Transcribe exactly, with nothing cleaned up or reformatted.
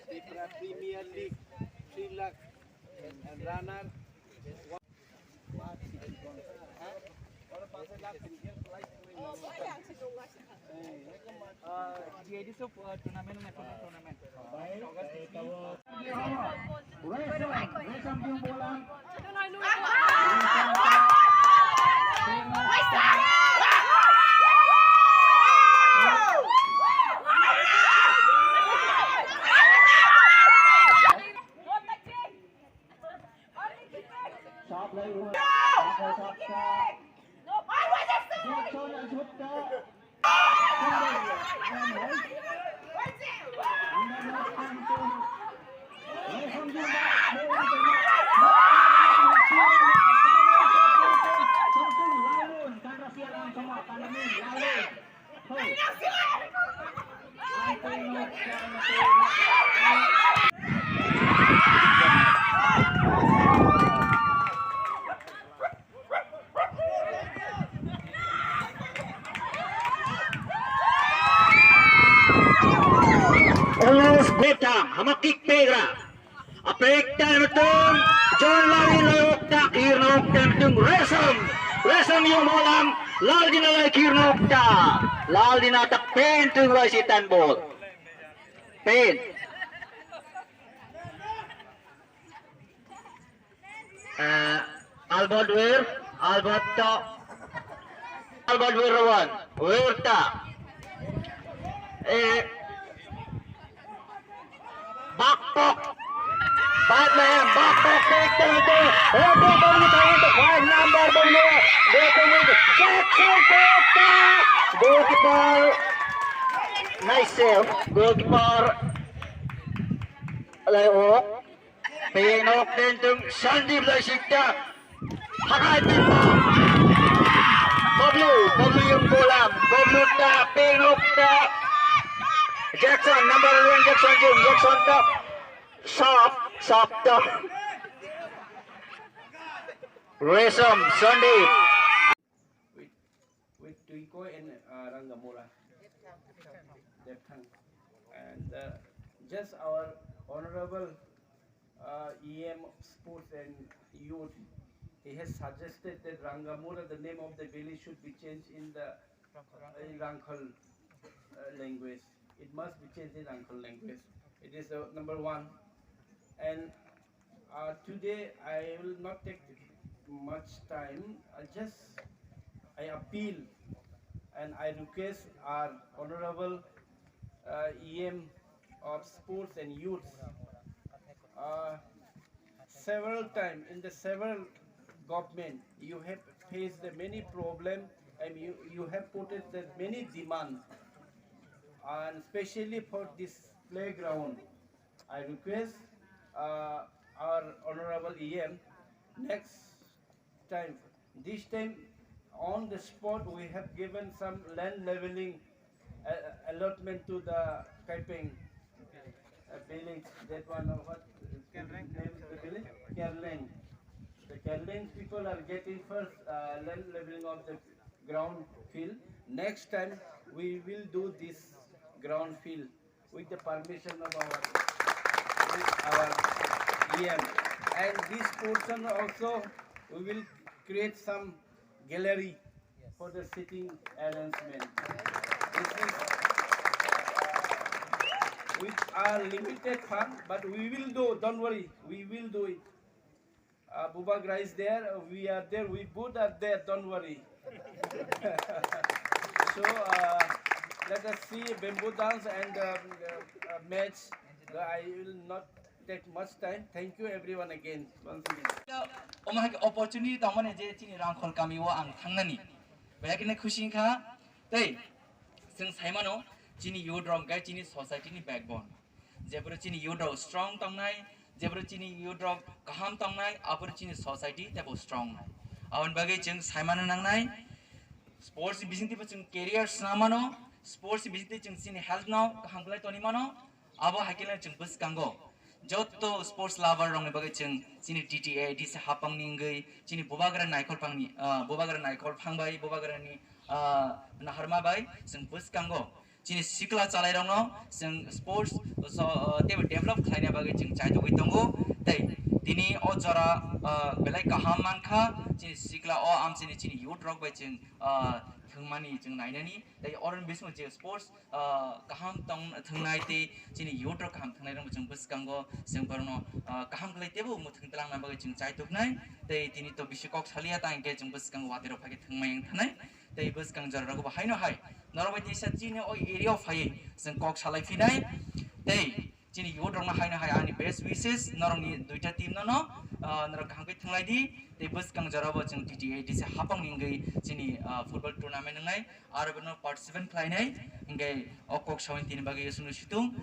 Tripura Premier League, three lakh runner. Uh, G I D so, uh, tournament, national tournament. Gotam, hama kick pegra. Apek time tung, John Larry lai okta, kirna okta tung, Resam, Resam yung bolam, Lal Dina lai kirna okta, Lal Dina tak pen tung lai si tan bol. Pen. Eh, Albert Weir, Albert to. Albert Weir Rowan, Weir ta. Eh, Bakpok. Bad man, Bakpok, take the, take the, eh, take the, take the, five number, take the, take the, Jackson, take the, goalkeeper. Nice save, goalkeeper. Alai o. Penok tentung Sandeep lai sikta. Hakai pipa. Bablu, Bablu yung bolam. Bablu ta, Penok ta. Jackson, number one, Jackson Jung, Jackson ta. Sap, Sap ta. Resam, Sandeep. With, with Twinko and, uh, Rangamura. Depthang. And, uh, just our honorable, uh, E M Sports and Youth, he has suggested that Rangamura, the name of the village, should be changed in the, uh, in Rangkhal, uh, language. It must be changed in Rangkhal language. It is, uh, number one. And, uh, today I will not take much time. I just, I appeal and I request our honorable, uh, E M of Sports and Youth, uh, several time in the several government, you have faced the many problem and you, you have put it the many demand, and specially for this playground. I request, uh, our honorable E M, next time, this time on the spot we have given some land leveling, uh, allotment to the Kaipeng, uh, village, that one, uh, what name of the village? Kerleng. The Kerleng people are getting first, uh, land leveling of the ground field. Next time we will do this ground field with the permission of our, with our E M. And this portion also, we will create some gallery for the sitting arrangement. This is with our limited fund, but we will do, don't worry, we will do it. Uh, Bubagra is there, uh, we are there, we both are there, don't worry. So, uh, let us see bamboo dance and, um, uh, uh, match. Uh, I will not take much time. Thank you everyone again, once again. Omo hai khe opportunity tongmani je chini Rangkhol kami o ang thangnani. Belai kheno khusi wngkha. Tei chwng saimano chini youth rok hwnkhe chini society ni backbone. Jeboro chini youth rok strong tongnai, jeboro chini youth rok kaham tongnai, aboro chini society teibo strong nai. Aboni bagwi chwng saimano nangnai, sports ni bisingtwibo chwng career swnam mano, sports ni bisingtwi chwng chini health no kaham khlai toni mano, abo hai khe chwng bwskango. Joto sports lover rokni bagwi chwng chini D T A D C hapangni wngwi chini Bubagra Naikhol phangni, ah, Bubagra Naikhol phang bai, Bubagrani, ah, naharma bai chwng bwskango. Chini sikla chalairokno chwng sports so, uh, teibo develop khlaina bagwi chwng chaitugwi tongo. Tei tini o jora, uh, belai kaham mankha, chini sikla o amchini chini youth rok bai chwng, uh, thwngmani chwng nainani. Tei oroni bisingo je sports, uh, kaham tong thwngnai tei chini youth rok kaham thwngnairokno chwng bwskango chwng borokno, uh, kaham khlai teibo muthung twlangna bagwi chwng chaituknai. Tei tini to bisi kok saliya ta hinkhe chwng bwskango watwi rok phai khe thwngmai wng thanai. Tei bwskang jora rogo bo haino hai norok bai tisa chini o area o phaiwi chwng kok salai phinai. Tei chini youth rokno haino hai ani best wishes, norokni duita team no no, ah, norok kaham khe thwnglai di. Tei bwskang jora bo chwng T T A D C hapang ni wngwi chini, ah, football tournament wngnai, aro bono participant khlainai. Hinkhe o kok sawini tini bagwi chwngno situng.